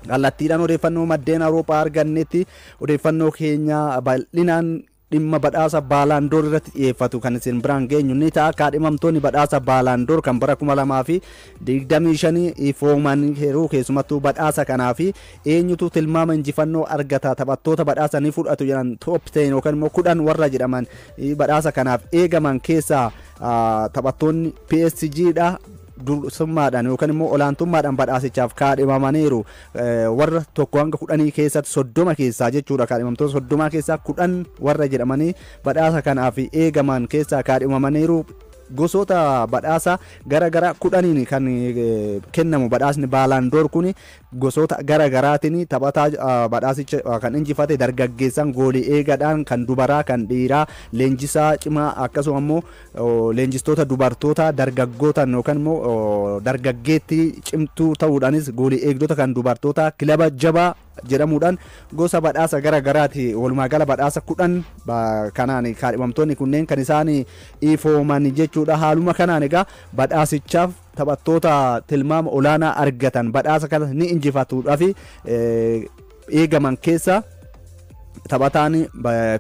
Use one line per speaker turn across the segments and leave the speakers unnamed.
Kallattiidhaan odeeffannoo maddeen Awurooppaa argannetti odeeffannoo keenya bal'inaan dhimma badhaasa Baalaandoor irratti xiyyeeffatu kan isin biraan geenyu ni ta'a. Kaadhimamtoonni badhaasa Baalaandoor kan bara 2025 ifooman yeroo keessumattuu badhaasa kanaa fi eenyutu tilmaama injifannoo argata, taphattoota badhaasa ni fudhatu jedhan, top 10 yookaan immoo 10 warra jedhaman badhaasa kanaaf eegaman keessaa taphattoonni PSG dha. Dursummaadhaan yookaan immoo olaantummaadhaan badhaasichaaf kaadhimamaniiru. Warra 1 hanga 10 keessatti, 30 keessaa jechuudha, kaadhimamtoota 30 keessaa 10 warra jedhamanii badhaasa kanaaf eegaman keessaa kaadhimamaniiru. Gosoota badhaasa gara gara 10n kan kennamu badhaasni Baalaandoor kun gosoota gara garaatiin taphataa badhaasicha kan injifate, dargaggeessan, goolii eegadhaan, kan dubaraa, kan dhiiraa, leenjisaa cimaa, akkasuma immoo leenjistoota dubartoota dargaggootaan yookaan immoo dargaggeettii cimtuu ta'uudhaanis, goolii eegdota kan dubartoota, kilaba jabaa jedhamuudhaan gosa badhaasa gara garaati. Walumaa gala badhaasa 10 kanaan kaadhimamtoonni kunneen kan isaan ifooman jechuudha. Haaluma kanaan egaa badhaasichaaf taphattoota tilmaama olaanaa argatan badhaasa kana ni injifatuudhaaf eegaman keessa taphataan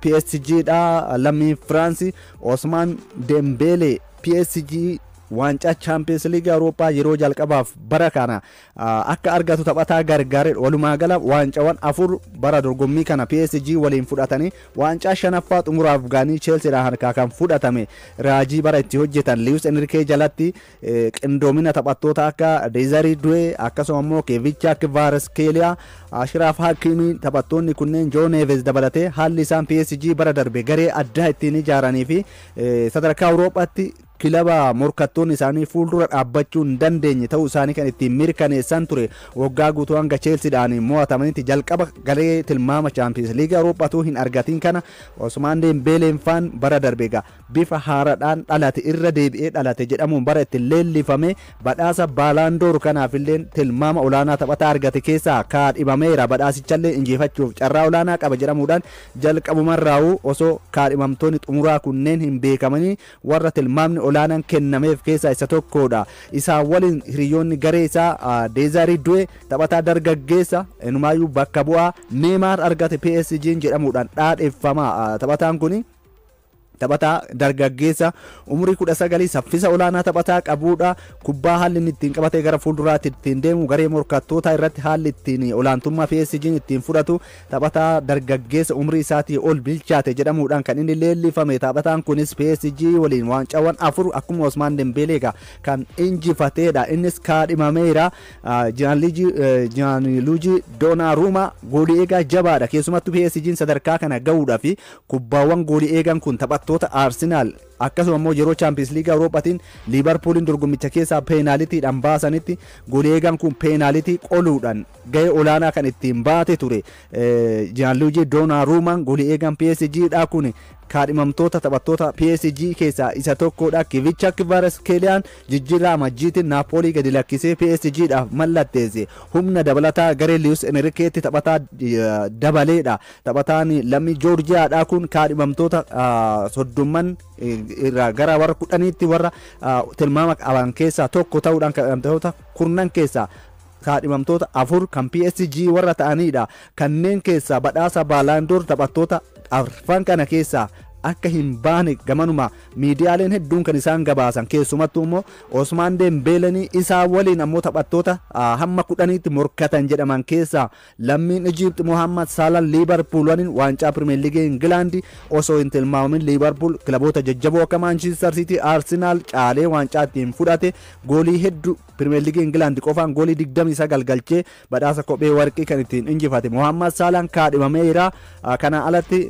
PSG dha, lammii Firaansi Osmaan Dembele, PSG waancaa Champions League Awurooppaa yeroo jalqabaaf bara kana akka argatu taphataa gargaare. Walumaa gala waancawwan afur bara dorgommii kana PSG waliin fudhatanii waancaa shanaffaa xumuraaf gaanii Chelseedhaan harkaa kan fudhatame. Raajii bara itti hojjetan Luis Enrique jalatti qindoomina taphattoota akka Desiree Doué, akkasuma immoo Khvicha Kvaratskhelia, Ashraf Hakimi, taphattoonni kunneen João Neves dabalatee haalli isaan PSG bara darbe garee addaa ittiin ijaaranii fi sadarkaa Awurooppaatti kilaba morkattoonni isaanii fuuldura dhaabbachuu hin dandeenye ta'uu isaanii kan ittiin mirkaneessan ture. Waggaa guutuu hanga Cheelsiidhaan mo'atamanitti jalqaba garee tilmaama Champions League Awurooppaatu hin argatin kana Osmaan Dembeeleen faan bara darbe egaa bifa haaraadhaan dhalate, irra deebi'ee dhalate jedhamuun bara ittiin leellifame badhaasa Baalaandoor kanaaf illee tilmaama olaanaa taphataa argate keessaa kaadhimameera. Badhaasichallee injifachuuf carraa olaanaa qaba jedhamuudhaan jalqabumarraa'uu osoo kaadhimamtoonni xumuraa kunneen hin beekamanii warra tilmaamni olaanaan kennameef keessaa isa tokkodha. Isaan waliin hiriyoonni garee isaa Deezaarii Du'e, taphataa dargaggeessa inumaayyuu bakka bu'aa Neemaar argate PSG'n jedhamuudhaan dhaadheffama. Taphataan kuni taphataa dargaggeessa umurii 19, saffisa olaanaa taphataa qabuudha. Kubbaa haalli inni ittiin qabatee gara fuulduraatti ittiin deemu, garee morkattoota irratti haalli ittiin olaantummaa PSG'n ittiin fudhatu, taphataa dargaggeessa umurii isaatii ol bilchaate jedhamuudhaan kan inni leellifame. Taphataan kunis PSG waliin waancaawwan afur akkuma Osmaan Dembeelee kan injifateedha. Innis kaadhimameera. Gianluigi Donnarumma goolii eegaa jabaadha. Keessumattuu PSG'n sadarkaa kana gahuudhaaf kubbaawwan goolii eegan kun taphattoota Arsenaal, akkasuma immoo yeroo Champions League Awurooppaatiin Liivarpuuliin dorgommicha keessaa peenaalitiidhaan baasanitti goolii eegan kun peenaalitii qoluudhaan gahee olaanaa kan ittiin baate ture. Gianluigi Donnarummaan goolii eegan PSG dha kun kaadhimamtoota taphattoota PSG keessaa isa tokkodha. Khvicha Kvaratskhelia jijjiirraa amajjiitiin Naapoolii gadi lakkisee PSG dhaaf mallatteesse. Humna dabalataa garee Luis Enriqueetti taphataa dabaleedha. Taphataan lammii Joorjiyaadha kun kaadhimamtoota 30n irraa gara warra 10tti warra tilmaama qaban keessaa tokko ta'uudhaan kaadhimamtoota kurnan keessaa kaadhimamtoota afur kan PSG warra ta'anidha. Kanneen keessaa badhaasa Baalaandoor taphattoota arfan kana keessaa akka hin baane gamanuma miidiyaaleen hedduun kan isaan gabaasan. Keessumattuu immoo Osmaan Dembeelanii, isaa waliin ammoo taphattoota hamma 10tti morkatan jedhaman keessaa lammiin Ijipt Muhammad Salah Liibarpuul waliin waancaa Pirimeer Liigii Ingilaandi osoo hin tilmaamamin Liibarpuul kilaboota jajjaboo akka Maanchiistar Siitii, Arsenaal caalee waancaa ittiin fudhate, goolii hedduu Pirimeer Liigii Ingilaandi qofaan goolii 29 galchee badhaasa kophee warqii kan ittiin injifate Muhammad Salaan kaadhimameera. Kana alatti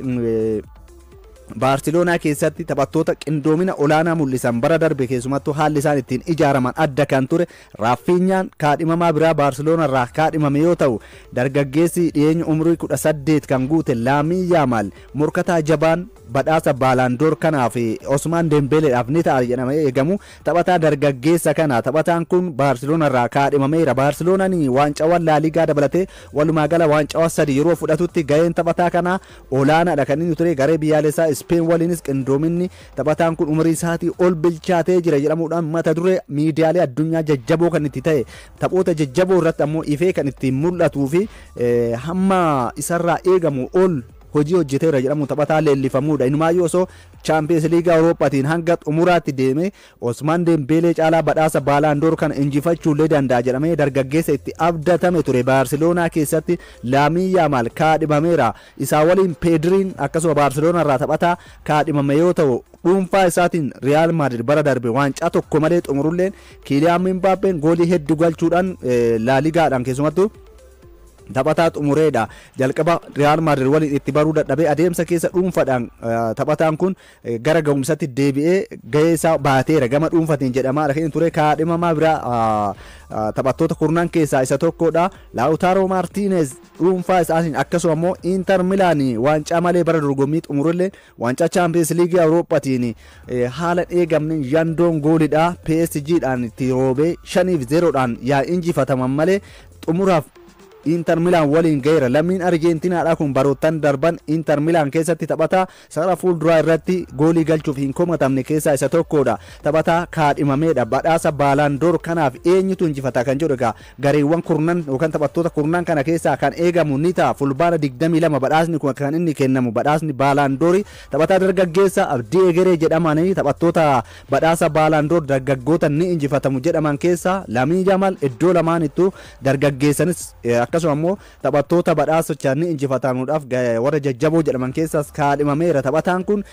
Baarseloonaa keessatti taphattoota qindoomina olaanaa mul'isan, bara darbe keessumattuu haalli isaan ittiin ijaaraman adda kan ture Raaffiinyaan kaadhimamaa biraa Baarseloonaa irraa kaadhimame yoo ta'u, dargaggeessi dhiyeenya umurii 18 kan guute Laamii Yaamaal morkataa jabaan badhaasa Baalaandoor kanaaf Osmaan Dembeeleedhaaf ni ta'a jedhamee eegamu taphataa dargaggeessa kana. Taphataan kun Baarseloonaa irraa kaadhimameera. Baarseloonaan waancawwan Laaligaa dabalatee walumaa gala waancawwan sadi yeroo fudhatutti gaheen taphataa kanaa olaanaadha kan inni ture. Garee biyyaalessaa Ispeen waliinis qindoominni taphataan kun umurii isaatii ol bilchaatee jira jedhamuudhaan mata duree miidiyaalee addunyaa jajjaboo kan itti ta'e, taphoota jajjaboo irratti ammoo ifee kan ittiin mul'atuu fi hamma isarraa eegamu ol hojii hojjeteera jedhamu taphataa leellifamuudha. Inumaayyuu osoo Chaampiyeens Liigii Awurooppaatiin hanga xumuraatti deeme Osmaan Dembeelee caalaa badhaasa Baalaandoor kana injifachuullee danda'a jedhamee dargaggeessa itti abdatame ture. Baarseloonaa keessatti Laamii Yaamaal kaadhimameera. Isaa waliin Peedriin akkasuma Baarseloonaa irraa taphataa kaadhimame yoo ta'u, dhuunfaa isaatiin Riyaal Maadrid bara darbe waancaa tokko malee xumurulleen Kiiliyaan Mbaappeen goolii hedduu galchuudhaan Laaligaadhaan keessumattuu taphataa xumureedha. Jalqaba Riyaal Maadrid waliin itti baruu dadhabee adeemsa keessa dhuunfaadhaan taphataan kun gara ga'umsatti deebi'ee gahee isaa baateera gama dhuunfatiin jedhamaadha kan ture. Kaadhimamaa biraa taphattoota kurnan keessaa isa tokkodha. Lautaro Martinez dhuunfaa isaatiin akkasuma immoo Inter Milaan waancaa malee bara dorgommii xumurullee waancaa Chaampiyeens Liigii Awurooppaatiin haala eegamne yandoon goolidha PSGdhaan itti roobee 5-0dhaan yaa injifataman malee xumuraaf Inter Milan waliin gaheera. Lammiin Arjentiinaadha kun baroottan darban Inter Milan keessatti taphataa sarara fuulduraa irratti goolii galchuuf hin komatamne keessaa isa tokkodha. Taphataa kaadhimameedha. Badhaasa Baalaandoor kanaaf eenyutu injifata kan jedhu egaa gareewwan kurnan yookaan taphattoota kurnan kana keessaa kan eegamu ni ta'a. Fulbaana 22 badhaasni kun kan inni kennamu, badhaasni Baalaandoori taphataa dargaggeessa abdii egeree jedhamanii taphattoota badhaasa Baalaandoor dargaggoota ni injifatamu jedhaman keessaa Lamii Yamal iddoo lamaanittuu dargaggeessanis akkasuma immoo taphattoota badhaasichaa ni injifatamuudhaaf warra jajjaboo jedhaman keessaas kaadhimameera. Taphataan kun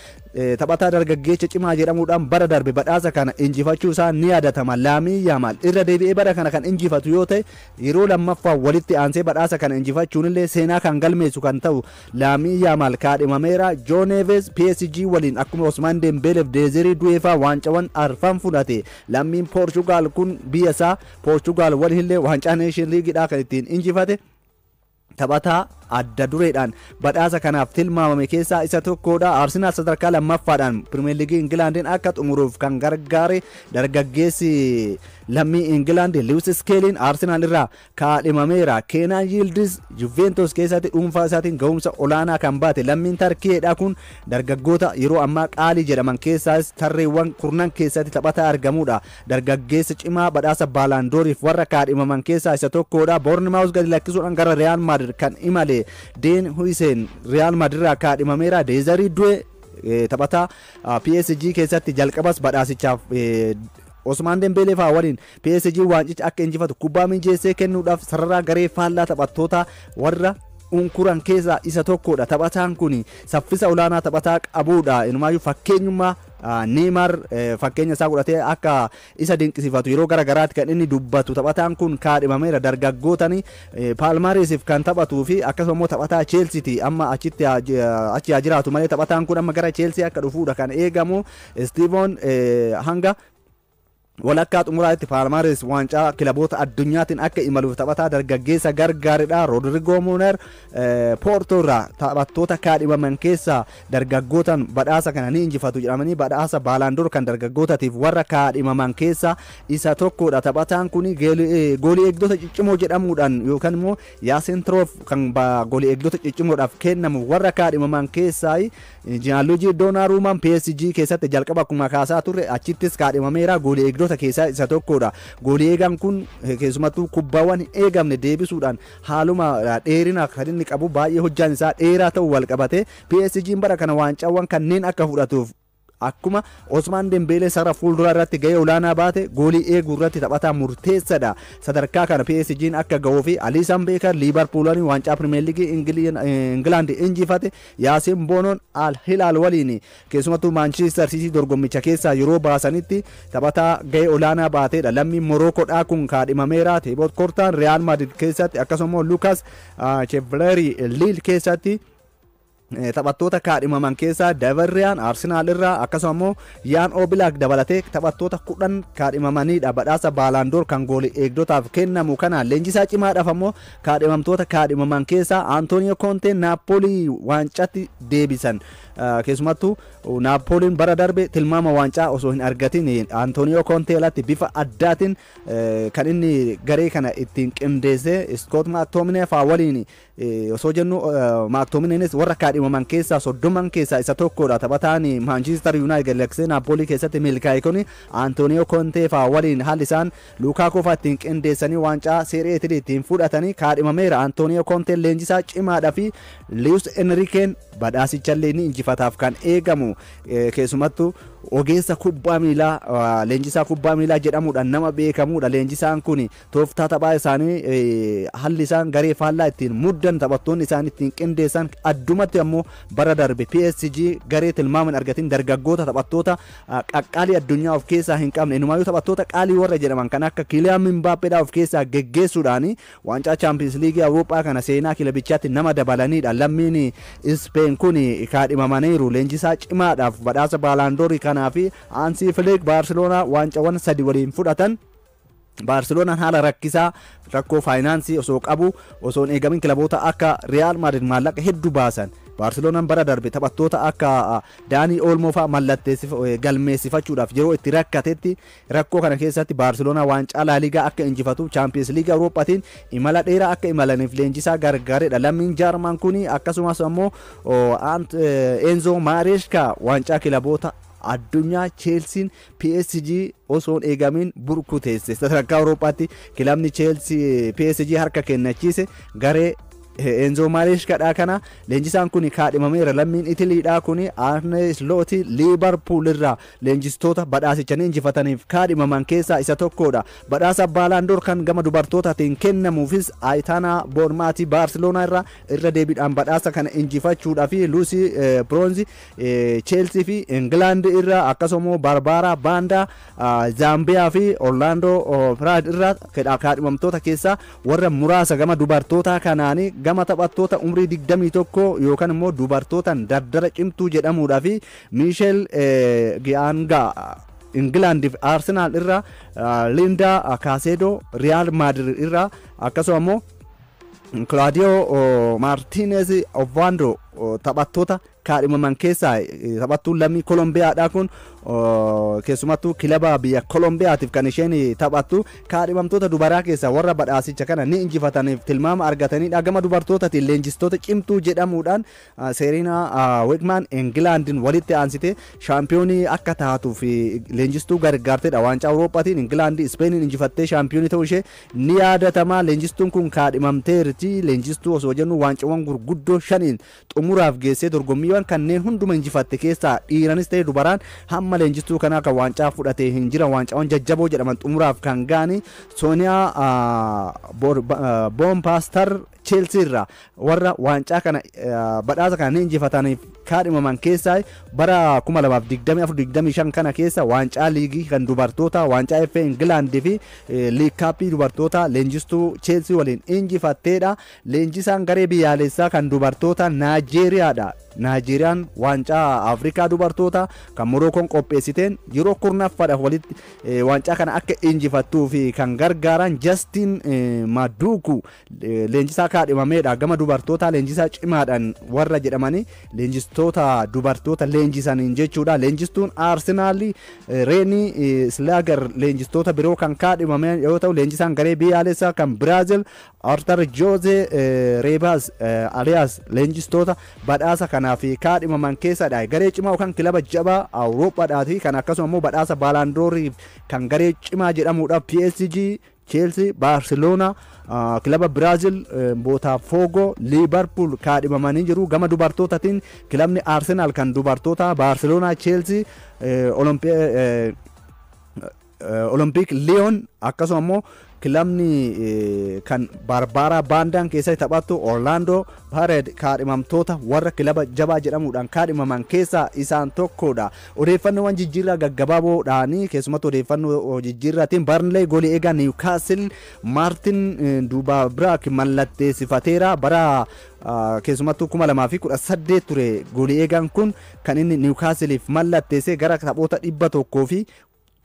taphataa dargaggeessa cimaa jedhamuudhaan bara darbe badhaasa kana injifachuu isaa ni yaadatama. Laamii Yaamaal irra deebi'ee bara kana kan injifatu yoo ta'e, yeroo lammaffaa walitti aansee badhaasa kana injifachuun illee seenaa kan galmeessu kan ta'u Laamii Yaamaal kaadhimameera. Joo Neves PSG waliin akkuma Osmaan Dembeeleef Deezirii Du'eefaa waancawwan arfan fudhate. Lammiin Poorchugaal kun biyya isaa Poorchugaal waliin illee waancaa Neeshin Liigidhaa kan ittiin injifate. Taphataa adda dureedhaan badhaasa kanaaf tilmaamame keessaa isa tokkodha. Arsenaal sadarkaa lammaffaadhaan Pirimeer Liigii Ingilaandiin akka xumuruuf kan gargaare dargaggeessi lammii Ingilaand Lewis Skeeliin Arsenaal irraa kaadhimameera. Keenaan Yildiz Juventus keessatti dhuunfaa isaatiin ga'umsa olaanaa kan baate lammiin Tarkiyeedha kun dargaggoota yeroo ammaa qaalii jedhaman keessaas tarreewwan kurnan keessatti taphataa argamudha. Dargaggeessa cimaa badhaasa Baalaandooriif warra kaadhimaman keessaa isa tokkodha. Boornimaawus gadi lakkisuudhaan gara Riyaal Maadrid kan imale Deen Huiseen Riyaal Maadrid irraa kaadhimameera. Deezarii Du'e taphataa PSG keessatti jalqabas badhaasichaaf Osmaan Dembeelee fa'aa waliin PSG waancicha akka injifatu kubbaa mijeessee kennuudhaaf sarara garee faallaa taphattoota warra unkuran keessaa isa tokkodha. Taphataan kun saffisa olaanaa taphataa qabudha. Inumaayyuu fakkeenyummaa Neymar fakkeenya isaa godhatee akka isa dinqisiifatu yeroo gara garaatti kan inni dubbatu taphataan kun kaadhimameera. Dargaggootani Paalmareesiif kan taphatuu fi akkasuma immoo taphataa Cheelsiiti, amma achitti achi haa jiraatu malee taphataan kun amma gara Cheelsii akka dhufuudha kan eegamu. Steven hanga walakkaa xumuraatti Paalmaares waancaa kilaboota addunyaatiin akka imaluuf taphataa dargaggeessa gargaaridha. Rodrigo Muner Poortoo irraa taphattoota kaadhimaman keessaa dargaggootaan badhaasa kana ni injifatu jedhamanii badhaasa Baalaandoor kan dargaggootaatiif warra kaadhimaman keessaa isa tokkodha. Taphataan kun goolii eegdota ciccimoo jedhamuudhaan yookaan immoo Yaasin Troof kan goolii eegdota ciccimoodhaaf kennamu warra kaadhimaman keessaa Gianluigi Donnarummaan PSG keessatti jalqaba akkuma kaasaa turre achittis kaadhimameera, goolii eegdota keessaa isa tokkodha. Goolii eegaan kun keessumattuu kubbaawwan hin eegamne deebisuudhaan haaluma dheerina kan inni qabu baay'ee hojjaan isaa dheeraa ta'uu wal qabate PSG'n bara kana waancaawwan kanneen akka fudhatuuf akkuma Osmaan Dembeelee sarara fuulduraa irratti gahee olaanaa baate goolii eeguu irratti taphataa murteessadha. Sadarkaa kana PSG'n akka gahuu fi Aliisan Beekar Liibarpuulanii waancaa Pirimeer Liigii Ingilaand injifate, Yaasin Boonoon Al Hilaal waliin keessumattuu Maanchister Siitii dorgommicha keessaa yeroo baasanitti taphataa gahee olaanaa baatedha. Lammiin Morookoodhaa kun kaadhimameera. Teeboot Kortaan Riyaal Maadrid keessatti akkasuma Lukas Chevalerii Liil keessatti taphattoota kaadhimaman keessaa Davarriyaan Arsenaal irraa akkasuma immoo Yaan Obilaak dabalatee taphattoota 10 kaadhimamanidha. Badhaasa Baalaandoor kan goolii eegdotaaf kennamu kana leenjisaa cimaadhaaf ammoo kaadhimamtoota kaadhimaman keessaa Antonio Conte Naapoolii waancatti deebisan. Keessumattuu Naapooliin bara darbe tilmaama waancaa osoo hin argatin Antonio Conte alatti bifa addaatiin kan inni garee kana ittiin qindeesse Scott McTominay fa'aa waliin osoo jennu McTominaynis warra kaadhimaman keessaa 30 keessaa isa tokkodha. Taphataan Manchester United galaksee Naappoolii keessatti milkaa'e kun Antonio Conte fa'aa waliin haalli isaan Lukaakuu fa'aa ittiin qindeessanii waancaa Serie A ittiin fudhatanii kaadhimameera. Antonio Conte leenjisaa cimaadhaa fi Luis Enriqueen badhaasichallee ni injifataaf kan eegamu, keessumattuu ogeessa kubbaa miilaa, leenjisaa kubbaa miilaa jedhamuudhaan nama beekamuudha. Leenjisaan kun tooftaa taphaa isaanii, haalli isaan garee faallaa ittiin muddan, taphattoonni isaan ittiin qindeessan, addumatti ammoo bara darbe PSG garee tilmaama hin argatin, dargaggoota taphattoota qaqqaalii addunyaa of keessaa hin qabne, inumaayyuu taphattoota qaalii warra jedhaman kan akka Kylian Mbappédhaa of keessaa geggeessuudhaan waancaa Champions League Awurooppaa kana seenaa kilabichaatti nama dabalanidha. Lammiin Ispeen kun kaadhimamaniiru leenjisaa cimaadhaaf badhaasa Baalaandoorii kanaa fi Hansi Flick Baarseloonaa waancawwan 3 waliin fudhatan. Baarseloonaan haala rakkisaa, rakkoo faayinaansii osoo qabu, osoo hin eegamin kilaboota akka Real Madrid maallaqa hedduu baasan. Baarseloonaan bara darbe taphattoota akka Daanii Oolmoo fa'aa mallatteessif galmeessifachuudhaaf yeroo itti rakkatetti, rakkoo kana keessatti Baarseloonaa waancaa Laaligaa akka injifatu, Chaampiyoons Liigii Awurooppaatiin imala dheeraa akka imalaniif leenjisaa gargaaredha. Lammiin Jaarmaan kun akkasumas ammoo Enzo Maresca waancaa kilaboota addunyaa Cheelsiin PSG osoo hin eegamin burkuteesse. Sadarkaa Awurooppaatti kilabni Cheelsii PSG harka kennachiise garee Enzo Marescadha. Kana leenjisaan kun kaadhimameera. Lammiin Itiliidha kun Arne Slot Liverpool irraa leenjistoota badhaasichanii injifataniif kaadhimaman keessaa isa tokkodha. Badhaasa Baalaandoor kan gama dubartootaatiin kennamuufis Ayitaanaa Boonmaatii Baarseloonaa irraa irra deebiidhaan badhaasa kana injifachuudhaa fi Lucy Bronze Chelsea fi England irraa, akkasuma Barbara Banda Zaambiyaa fi Orlando Pride irraa kaadhimamtoota keessaa warra muraasa gama dubartootaa kanaanii. Gama taphattoota umrii 21 yookaan immoo dubartootaan dardara cimtuu jedhamuudhaa fi Miisheel Gi'aangaa Ingilaandiif Arsenaal irraa, Linda Kaasedo Riyaal Maadrid irraa, akkasuma immoo Claudio Martinez Ovando taphattoota kaadhimaman keessaa. Taphattuun lammii Kolombiyaadha kun, keessumattuu kilaba biyya Kolombiyaatiif kan isheen taphattu, kaadhimamtoota dubaraa keessaa warra badhaasicha kana ni injifataniif tilmaama argatanidha. Gama dubartootaatiin leenjistoota cimtuu jedhamuudhaan Seeriinaa Weegmaan Ingilaandiin walitti aansite shaampiyoonii akka taatuuf leenjistuu gargaartedha. Waancaa Awurooppaatiin Ingilaandii Ispeeniin injifattee shaampiyoonii ta'uu ishee ni yaadatama. Leenjistuun kun kaadhimamteerti. Leenjistuu osoo jennu waancawwan gurguddoo shaniin xumuraaf geessee dorgommiiwwan kanneen hunduma injifatte keessaa dhiiranis ta'e dubaraan hamma leenjistuu kanaa kan waancaa fudhatee hin jiran. Waancawwan jajjaboo jedhaman xumuraaf kan ga'ani Sooniyaa Boompaastar Cheelsii irraa warra waancaa kana, badhaasa kana ni injifataniif kaadhimaman keessaa. Bara 2024-25 kana keessa waancaa liigii kan dubartoota, waancaa FA Ingilaandii fi League Cup dubartoota leenjistuu Cheelsii waliin injifatteedha. Leenjisaan garee biyyaalessaa kan dubartoota Naajeeriyaadha. Naajeeriyaan waancaa Afrikaa dubartoota kan Morookoon qopheessiteen yeroo 10ffaadhaaf walitti waancaa kana akka injifattuu fi kan gargaaran Justin Maduku leenjisaa kaadhimameedha. Gama dubartoota leenjisaa cimaadhaan warra jedhamanii leenjistoota dubartoota leenjisaniin jechuudha. Leenjistuun Arsenaal Reenii Slaager leenjistoota biroo kan kaadhimame yoo ta'u, leenjisaan garee biyyaalessaa kan Biraazil Arthur Jose Reebas Alias leenjistoota badhaasa kanaaf kaadhimaman keessadha. Garee cimaa yookaan kilaba jabaa Awurooppaadhaati kan akkasuma immoo badhaasa Baalaandooriif kan garee cimaa jedhamuudha. PSG, Chelsea, Barcelona, kilaba Biraazil Botafogo, Liverpool kaadhimamanii jiru. Gama dubartootaatiin kilabni Arsenal kan dubartoota, Barcelona, Chelsea, Olympic Lyon, akkasuma immoo kilabni kan Barbaaraa Baandaan keessatti taphattu Orlando Pirates kaadhimamtoota warra kilaba jabaa jedhamuudhaan kaadhimaman keessaa isaan tokkodha. Odeeffannoowwan jijjiirraa gaggabaaboodhaan, keessumattuu odeeffannoo jijjiirraatiin, Barnley goolii eegaa Newcastle Maartin Dubaabiraak mallatteessifateera. Bara keessumattuu 2018 ture goolii eegaan kun kan inni Newcastleif mallatteesse, gara taphoota 100 fi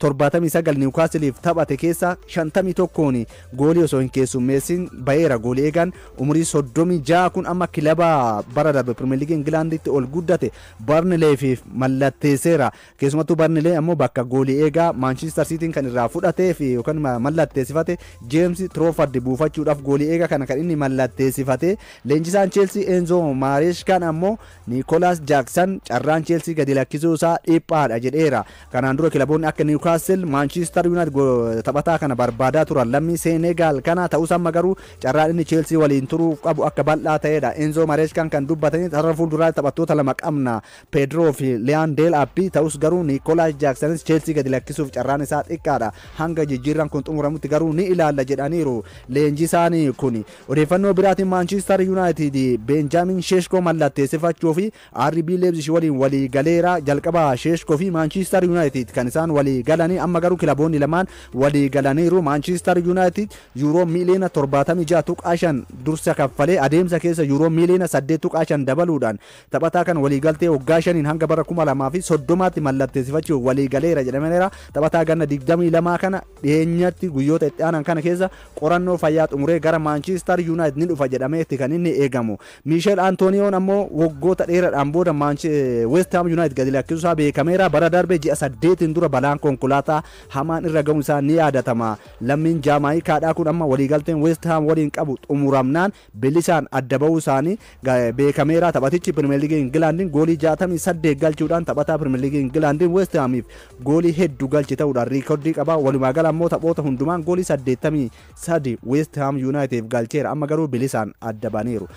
79 Niwukaasiliif taphate keessa 51 goolii osoo hin keessummeessin ba'eera. Goolii eegaan umurii 36 kun amma kilaba bara darbe Pirimeer Liigii Ingilaanditti ol guddate Barnileefiif mallatteesseera. Keessumattuu Barnilee ammoo bakka goolii eegaa Maanchiistar Siitiin kan irraa fudhatee fi yookaan mallatteessifate Jeems Tiroofard buufachuudhaaf goolii eegaa kana kan inni mallatteessifate. Leenjisaan Cheelsii Enzo Maareeshkaan ammoo Niikolaas Jaaksan carraan Cheelsii gadi lakkisuu isaa dhiphaadha jedheera. Kanaan dura kilaboonni akka Niwukaastil, Maanchiistar Yuunaayitid taphataa kana barbaadaa turan lammii Seenegaal kana ta'us amma garuu carraan inni Cheelsii waliin turuuf qabu akka bal'aa ta'edha. Enzo Mareeskaan kan dubbatanii sarara fuulduraa taphattoota lama qabna, Pedro fi Liyaan Deel Abbii, ta'us garuu Niikolaas Jaaksanis Cheelsii gadi lakkisuuf carraan isaa xiqqaadha. Hanga jijjiirraan kun xumuramutti garuu ni ilaalla jedhaniiru leenjisaan kun. Odeeffannoo biraatiin Maanchiistar Yuunaayitid Beenjaamin Sheeshkoo mallatteessifachuu fi RB Leipzig waliin walii galeera. Jalqaba Sheeshkoo fi Maanchiistar Yuunaayitid kan isaan walii galanii, amma garuu kilaboonni lamaan walii galaniiru. Maanchiistar Yuunaayitid yuuroo miiliyoona 76.5 dursa kaffalee adeemsa keessa yuuroo miiliyoona 8.5 dabaluudhaan taphataa kan waliigaltee waggaa 5 hanga bara 2030tti mallatteessifachuuf walii galeera jedhameera. Taphataa ganna 22 kana dhiyeenyatti guyyoota itti aanan kana keessa qorannoo fayyaa xumuree gara Maanchiistar Yuunaayitid ni dhufa jedhameetti kan inni eegamu. Miisheel Antooniyoon ammoo waggoota dheeraadhaan booda West Ham Yuunaayitid gadi lakkisuusaa beekameera. Bara darbe ji'a 8 dura balaan konkolaataa hamaan irra ga'uun isaa ni yaadatama. Lammiin Jaamaayikaadhaa kun amma waliigalteen West Ham waliin qabu xumuramnaan bilisaan adda ba'uu isaanii beekameera. Taphatichi Pirimeer Liigii Ingilaandiin goolii 68 galchuudhaan taphataa Pirimeer Liigii Ingilaandiin West Hamiif goolii hedduu galche ta'uudhaan riikordii qaba. Walumaa gala ammoo taphoota hundumaan goolii 83 West Ham Yuunaayitid galcheera. Amma garuu bilisaan adda baniiru.